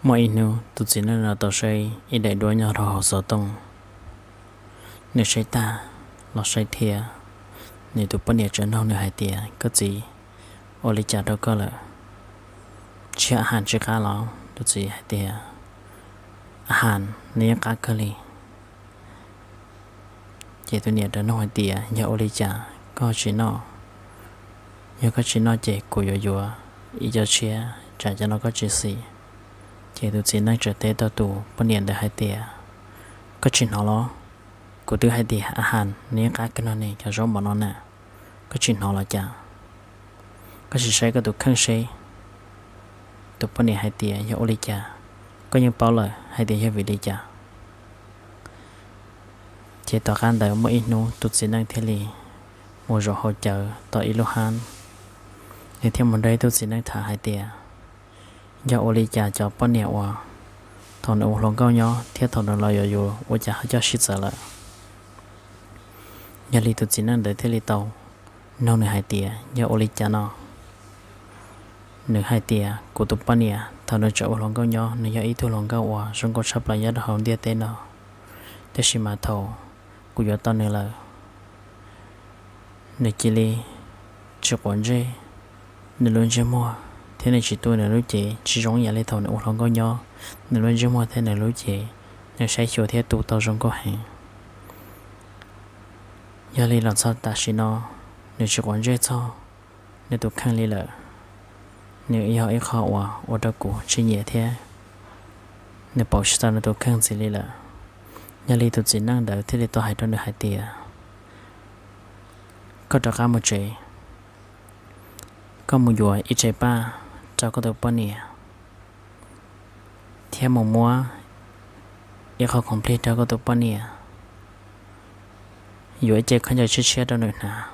Muaj ib hnub tus txiv neej no tau saib ib daim duab nyob rau hauv xov tooj. Nws saib tag los saib thiab, nws tus poj niam txawm nug nws hais tias, koj txiv, ua li cas rau koj lawm? Tsis yog a has tsis qab los? Tus txiv hais tias, a has, nws yeej qab kawg li. Ces tus niam rov nug hais tias, yog ua li cas koj tsis noj? Yog koj tsis noj ces kuv yuav yuav ib co tshiab, tsam cov no koj tsis xis. Ces tus txiv neej txawm teb tau tus poj niam ntawd hais tias, koj tsis hnov los? Kuv twb hais tias a has, nws yeej qab kawg no ne, cov zaub mov no na, koj tsis hnov los cas? Koj sim saib koj tus kheej seb. Tus poj niam hais tias, yog ua li cas? Koj yeej paub lawm hais tias yog vim li cas. Ces tom qab ntawd muaj ib hnub tus txiv neej thiaj li mus zaum hauv cawv tom ib lub hab. Nws thiaj mus nrog ib tug txiv neej tham hais tias, yog ua li cas cov poj niam uas thaum nws ua hluas nkauj nyob thiab thaum nws los yuav yus ua cas ho coj sib txawv lawm? Yog li tus txiv neej ntawd thiaj li tau nug nws hais tias, yog ua li cas no? Nws hais tias, kuv tus poj niam thaum nws tseem ua hluas nkauj nyob, nws yog ib tug hluas nkauj uas zoo nkauj tshaj plaws nyob rau hauv ntiaj teb no, tiam sis mas thaum kuv yuav tau nws lawm, nws cia li tsis quav ntsej, nws lub ntsej muag thiab nws tsis tu nws lub cev tsis zoo yam li thaum nws ua hluas nkauj nyob. Nws lub ntsej muag thiab nws lub cev, nws saib xyuas thiab tu tau zoo nkauj heev. Yog li los txog tam sim no, nws tsis quav ntsej txog nws tus kheej li lawm. Nws yog ib qho uas ua rau kuv tsis nyiam thiab nws pauv tsis tau nws tus kheej ntxiv li lawm. Yog li tus txiv neej ntawd thiaj li tau hais rau nws hais tias, koj rov qab mus tsev, koj mus yuav ib tsev paj rau koj tus poj niam, thiab mus muab ib qho khoom plig rau koj tus poj niam, yuav ib ce khaub ncaws tshiab tshiab rau nws hnav.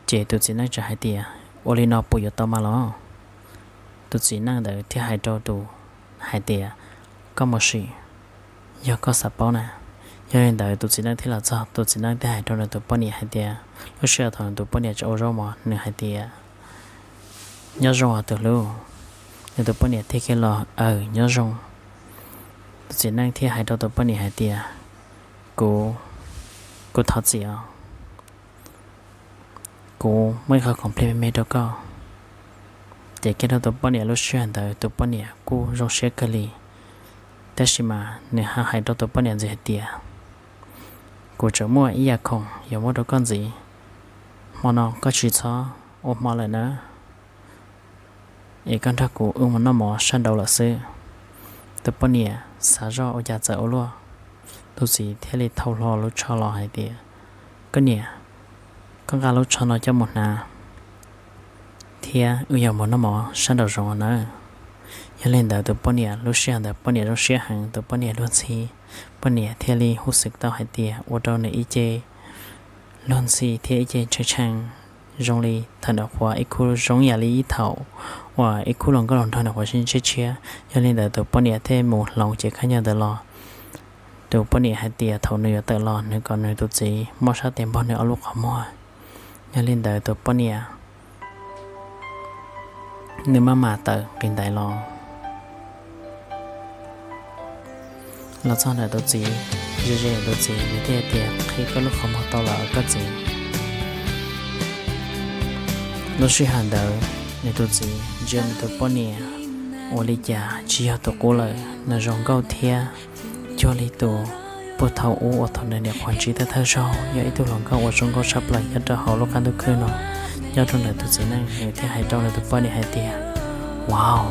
Ces tus txiv neej txawm hais tias, ua li no puas yuav tau mas los? Tus txiv neej ntawd thiaj hais rau tus hais tias, koj mus sim, yog koj xav paub na. Yog li ntawd tus txiv neej thiaj los txog, tus txiv neej thiaj hais rau nws tus poj niam hais tias, lub sij hawm thaum nws tus poj niam tseem ua zaub mov, nws hais tias, nyob zoo os tus hlub. Nws tus poj niam thiaj kiag los, aws, nyob zoo. Tus txiv neej thiaj hais rau tus poj niam hais tias, kuv, kuv thov txim os, kuv muab ib qho khoom plig me me rau koj. Ces kiag rau tus poj niam lub sij hawm ntawd tus poj niam kuj zoo siab kawg li. Tab sis mas nws ho hais rau tus poj niam ntxiv hais tias, kuv tseem muaj ib yam khoom yuav muab rau koj ntxiv, hmo no koj tsis txhob ua hmo lawm na, es koj nrog kuv wb mus noj mov sab nraud lawm xwb. Tus poj niam xav zoj ua cas txawm ua luaj, tus txiv thiaj li thau hlo lub tsho los hais tias, koj niam, koj nqa lub tsho no coj mus hnav, thiab wb yuav mus noj mov sab nraum zoov nawb. Yog li ntawd tus poj niam lub sij hawm ntawd poj niam zoo siab heev, tus poj niam luag ntxhi, poj niam thiaj li hu xwm tau hais tias ua rau nws ib ce luag ntxhi thiab ib ce tshee tshee, zoo li thaum nws qhuav ib khub zoo yam li ib thaum uas ib khub hluas nkauj hluas nraug nws qhuav sib ntsib tshiab. Yog li ntawd tus poj niam thiaj mus hloov cev khaub ncaws ntawd los. Tus poj niam hais tias thaum nws yuav tawm los nws kom nws tus txiv muab sab tes npog nws ob lub qhov muag. Yog li ntawd tus poj niam nws maj mam tawm qis ntaiv los. Los txog ntawm tus txiv, ze ze tus txiv nws thiaj tias, qhib koj lub qhov muag tau lawm koj txiv. Lub sij hawm ntawd nws tus txiv ntsia nws tus poj niam ua li cas tsis yog tus qub lawm, nws zoo nkauj thiab cuag li tus puag thaum ub uas thaum nws nyuam qhuav ntsib thawj thawj zaug, yog ib tug hluas nkauj uas zoo nkauj tshaj plaws nyob rau hauv lub qab ntuj khwb no. Nyob rau ntawm tus txiv neej nws thiaj hais rau nws tus poj niam hais tias, wow,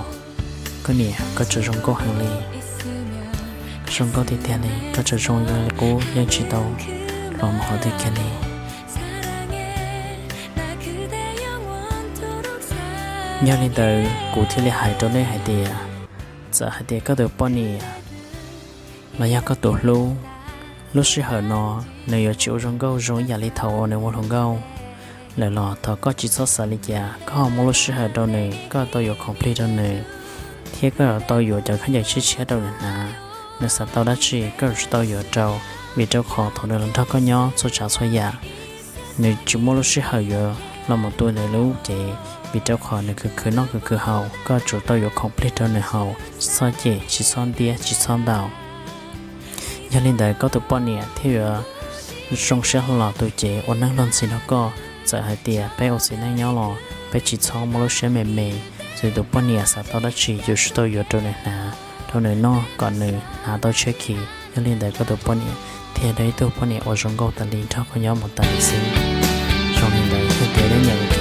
koj niam, koj tseem zoo nkauj heev li. Zoo nkauj tiag tiag li, koj tseem zoo zoo li qub, yeej tsis tau los mus qhov twg kiag li. Yog li ntawd kuv thiaj li hais rau nej hais tias, txawm hais tias koj tus poj niam los yog koj tus hlub, lub sij hawm no nws yuav tsis ua zoo nkauj zoo ib yam li thaum uas nws ua hluas nkauj lawm los thov koj tsis txhob xav li cas, koj ho muab lub sij hawm rau nws, koj tau yuav khoom plig rau nws, thiab koj yuav tau yuav cov khaub ncaws tshiab tshiab rau nws hnav. Nws xav tau dab tsi koj yuav tsis tau yuav rau, vim rau qhov thaum nws los nrog koj nyob txhua tsav txhua yam, nws tsis muaj lub sij hawm yuav los mus tu nws lub cev vim rau qhov nws khwv khwv noj khwv khwv haus, koj tsuas tau yuav khoom plig rau nws haus, tsis txhob cem, tsis txhob ntiab, tsis txhob ntaus. Yog li ntawd koj tus poj niam thiaj yuav zoo siab hlo los tu cev ua neej luag ntxhi nrog koj. Txawm hais tias peb ua txiv neej nyob los peb tsis txhob muaj lub siab me me, txawm tus poj niam xav tau dab tsi yus tsis tau yuav rau nws hnav, rau nws noj kom nws hnav tau tshiab khiv. Yog li ntawd koj tus poj niam thiaj yog ib tug poj niam uas zoo nkauj tas li nrog koj nyob mus tas li xwb. Zoo li ntawd yog tias leej niam kuv